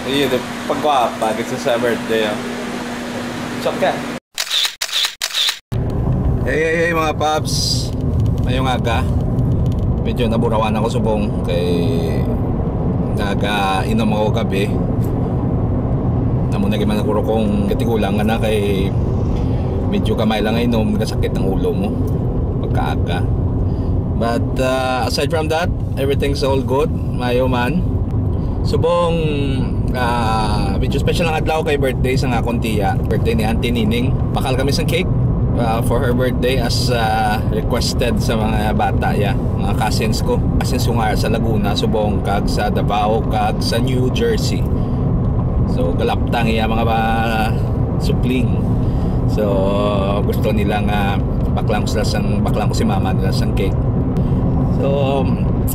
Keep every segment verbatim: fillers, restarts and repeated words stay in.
Iyo, di pagwapa, kasi sa birthday, oh. Chok ka. Hey, hey, hey, mga paps. Mayong aga. Medyo naburawan ako subong kay naga inom ako gabi. Namo na man ako kung katigulang nga na kay medyo gamay lang inom, nagkasakit ang ulo mo pagkaaga. But uh, aside from that, everything's all good. Mayo man. Subong, ah, medyo special ang adlaw kay birthday sa nga akong tiya. Birthday ni Auntie Nining. Bakal kami sang cake, ah, for her birthday as, ah, requested sa mga bata, ya, mga cousins ko. Cousins ko nga sa Laguna, subong, kag sa Davao, kag sa New Jersey. So, galaptang iya mga ba supling. So, gusto nila nga baklang ko sila sang, baklang ko si mama nila sang cake. So,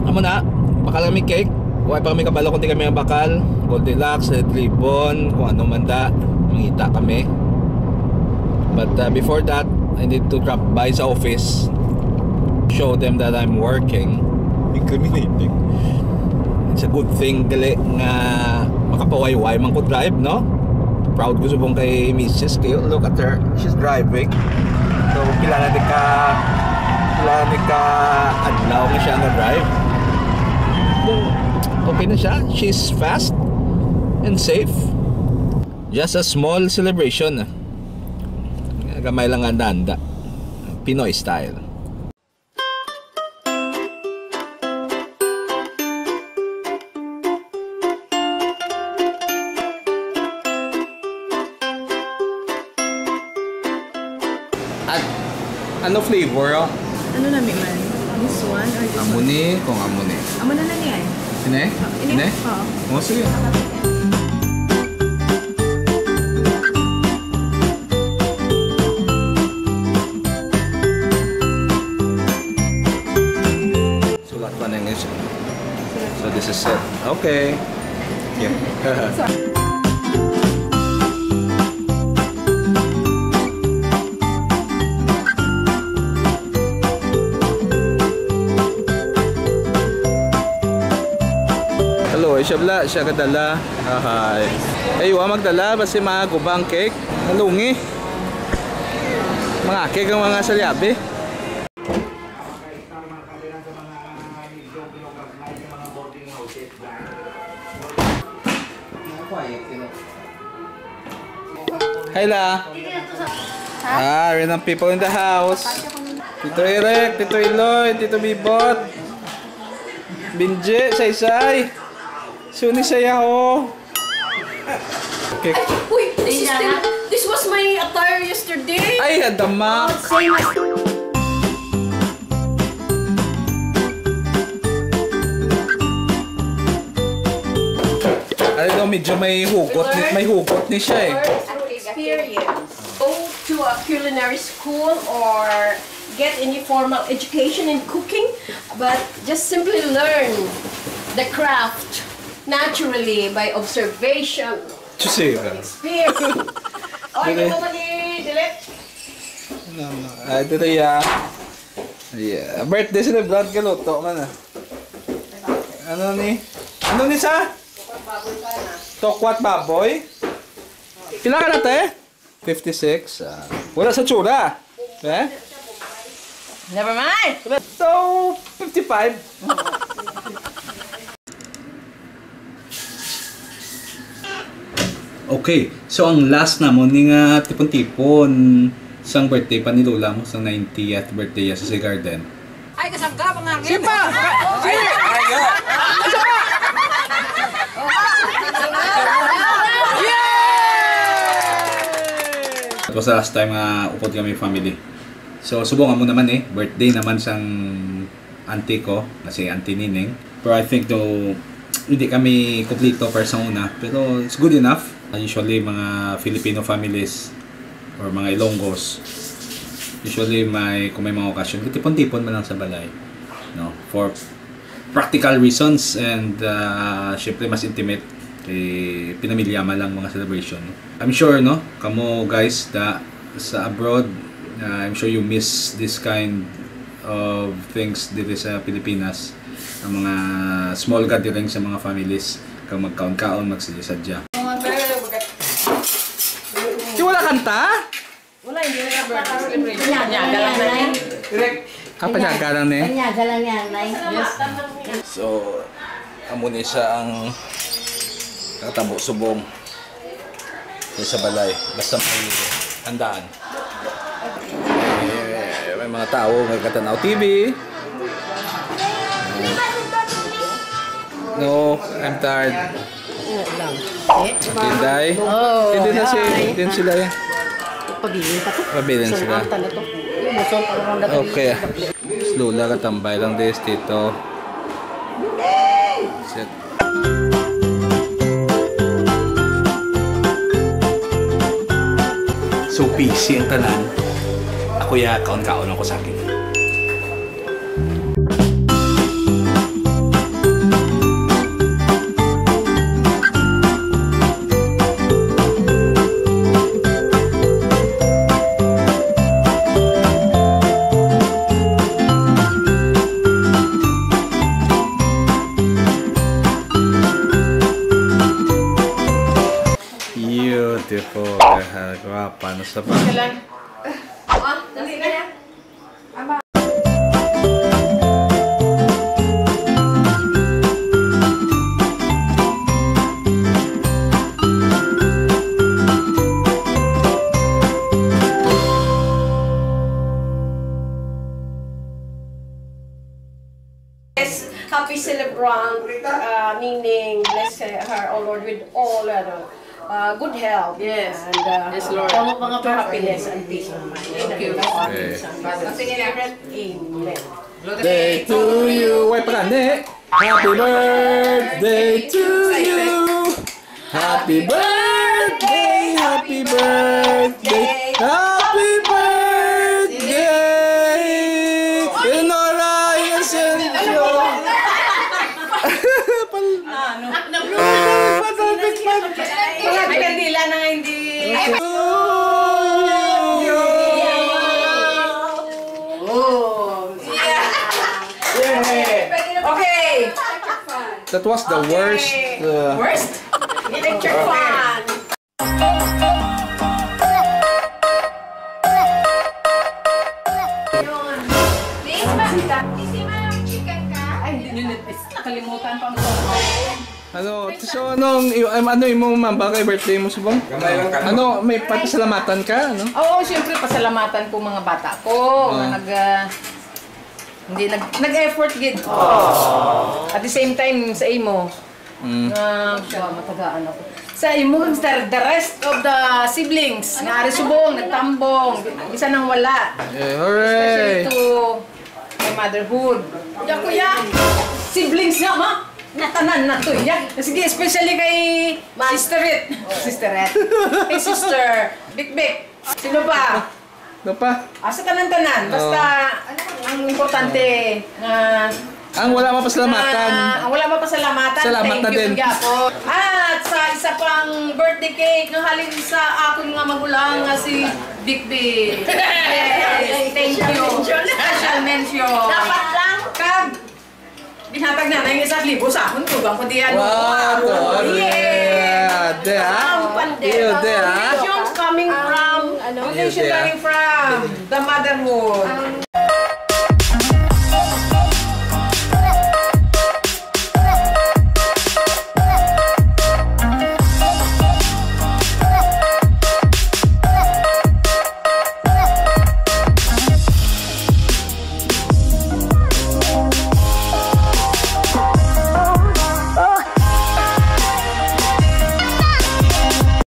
amo na, bakal kami cake. Wa pa kami kabalo kung di kami ang bakal. Goldilocks, Red Ribbon, kung ano man da, mangita kami. But uh, before that, I need to drop by sa office, show them that I'm working. Incriminating. It's a good thing gali nga makapawayway man ko drive, no? Proud ko subong kay misis kayo. Look at her. She's driving. So, pila na di ka, pila na di ka adlaw nga siya nga drive. Okay na siya. She's fast and safe. Just a small celebration. Gamay lang ang danda. Pinoy style. At ano flavor, oh? Ano na mi man? This one or this Amo one? Ni, kung amo ni. Amo na na ni ay. Ini? Ah, ini? Ini? Oo. Oh, sige. Sulat pa na English. So this is it. Okay. Yeah. Hello, siya bla, siya kadala. Ah, hi. Ay, wa magdala, basi mga gubang cake. Nalungi. Mga cake ang mga salyabi. Hi, La. Ah, random people in the house. Tito Eric, Tito Iloy, Tito Bibot. Binji, Saysay. Suni saya ho. Okay. Uy, this is still, this was my attire yesterday. Ay, adamak. Same as Ano daw, medyo may hugot ni, may hugot ni siya eh. Experience. Go to a culinary school or get any formal education in cooking, but just simply learn the craft naturally by observation, Tusi ka. Experience. Oy, Dili. Ano ba ni Dilip? Ano, ano? Ay, dito ya. Yeah. Birthday celebrant ka, luto man ah. Ano ni? Ano ni sa? Tokwat baboy? Pila ka na, te? Fifty-six. Ah. Wala sa tsura. Eh? Never mind. So, fifty-five. Okay. So, ang last namon ni nga tipon-tipon sang birthday pa ni Lola mo, sang ninetieth birthday sa Sea Garden. Ay, kasangga, mga hangin. Sipa! Ay, ayo. It was the last time nga upod kami family. So, subong amo naman eh, birthday naman sang auntie ko, na si Auntie Nining. Pero I think though, hindi kami kompleto para sa una, pero it's good enough. Usually, mga Filipino families or mga Ilonggos, usually may, kung may mga okasyon, tipon-tipon man lang sa balay, no? For practical reasons and, uh, syempre mas intimate, eh, pinamilya man lang mga celebration, no? I'm sure, no, kamo guys da sa abroad, uh, I'm sure you miss this kind of things dito sa Pilipinas, ang mga small gathering sa mga families. Kag magkaon-kaon, magsadya-sadya. Si wala kanta? Wala, hindi na birthday celebration. Panyaga lang na eh. Direk. Ah, panyaga lang ni. Panyaga lang yan, Nay. Yes. So, amo ni siya ang katabo subong sa balay. Basta may handaan. Eh, may mga tao nga katanaw T V. No, I'm tired. Tinday? Oh, hindi na si, hindi na sila eh. Pabilin pa to. Pabilin sila. Ang tanda to. Yung muson, parang ang dating. Okay. Si Lola katambay lang, des, tito. Set. So busy ang tanan. Ako ya, kaon-kaon ako sa akin. Beautiful. Gwapa na sa ba? Ah, dali na. Yes, happy celebrant, uh, meaning bless her, O Lord, with all, ano, uh, good health. Yes. And, uh, yes, Lord. Happiness and peace of mind. Thank you. Amen. Day to you. Wait, pa ka, ne? Happy birthday to you. Happy birthday, happy birthday, happy birthday. Lenora Yasencio. Pal- Ano? Patapit pa. Ay, kandila na nga, hindi. Oh. Yeah. Okay. That was the worst, uh, worst? Electric fan. Miss, ma-, chicken ka? Ay, hindi nyo na, nakalimutan pa mo. Ano, so anong, i-, um, ano imo, ma'am, ba kay birthday mo subong? Gamay lang ka. Ano, may pasalamatan ka, ano? Oo, siyempre, pasalamatan ko mga bata ko, ah, nga nag, ah, hindi, nag-, nag-effort gid. At the same time, sa imo, mm, ah, matagaan ako. Sa imo, the, the rest of the siblings, nga ari subong, nagtambong, bisan ang wala. Eh, hooray! Especially to my motherhood. Ya, kuya, siblings nga, ma. Natanan na to, ya. Sige, especially kay Sister Rit. Sister Rit. Kay Sister Bikbik. Sino pa? Ano pa? Ah, sa tanan-tanan. Basta, oh, ang importante, nga, ang wala mapasalamatan, ah, ang wala mapasalamatan, salamat na din. Thank you, gyapo. At sa isa pang birthday cake nga halin sa akon nga magulang nga si Bikbik. Yes, thank you. Special mention. Dapat lang. Kag, ginhatag na na yung isang libo sa akon, tugang ko di ano. Wow, to, yes. Yeah, de, ah. Ang pande. Iyo, de, ah. Donations coming from, ano? Donation coming from the motherhood.